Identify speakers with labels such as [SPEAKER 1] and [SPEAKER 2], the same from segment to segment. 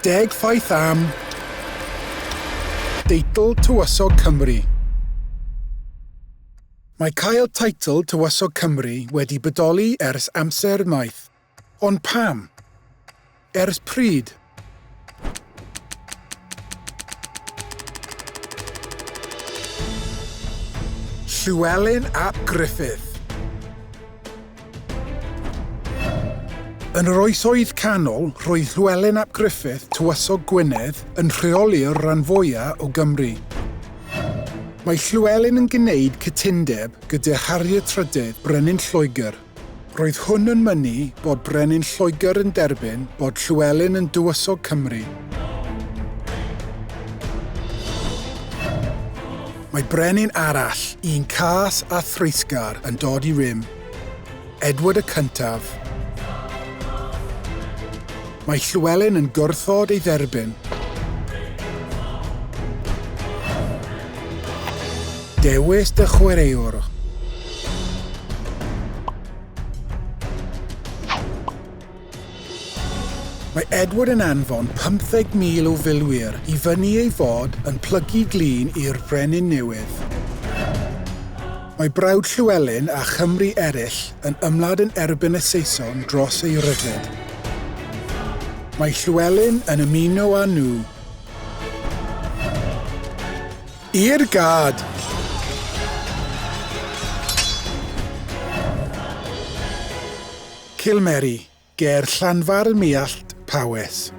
[SPEAKER 1] Deg ffaith am Deitl Tywysog Cymru. Mae cael teitl Tywysog Cymru wedi bodoli ers amser maith. Ond pam? Ers pryd? Llywelyn ap Gruffydd. Yn yr Oesoedd Canol, roedd Llywelyn ap Gruffydd, Tywysog Gwynedd, yn rheoli'r rhan fwyaf o Gymru. Mae Llywelyn yn gwneud cytundeb gyda Harri'r Trydydd, Brenin Lloegr. Roedd hwn yn mynnu bod Brenin Lloegr yn derbyn bod Llywelyn yn Dywysog Cymru. Mae brenin arall, un cas a threisgar, yn dod i rym. Edward y Cyntaf. Mae Llywelyn yn gwrthod ei dderbyn. Dewis dy chwaraewr. Mae Edward yn anfon 15,000 o filwyr i fynnu ei fod yn plygu glin i'r brenin newydd. Mae brawd Llywelyn a Chymry eraill yn ymladd yn erbyn y Saeson dros eu rhyddid. Mae Llywelyn yn ymuno â nhw. I'r gad! Cilmeri, ger Llanfair-ym-Muallt, Powys.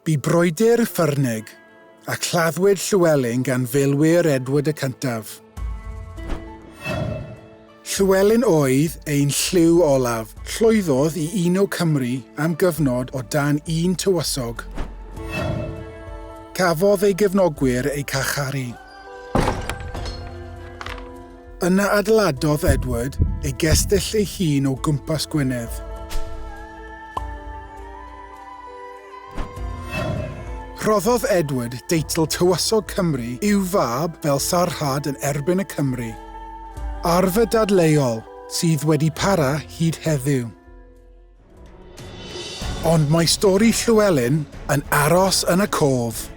[SPEAKER 1] Bu brwydr ffyrnig, a claddwyd Llywelyn gan filwyr Edward y Cyntaf. Llywelyn oedd ein llyw olaf, llwyddodd i uno Cymru am gyfnod o dan un tywysog. Cafodd ei gefnogwyr eu carcharu. Yna adeiladodd Edward ei gestyll ei hun o gwmpas Gwynedd. Rhoddodd Edward deitl Tywysog Cymru i'w fab fel sarhad yn erbyn y Cymry. Arfer dadleuol sydd wedi para hyd heddiw. Ond mae stori Llywelyn yn aros yn y cof.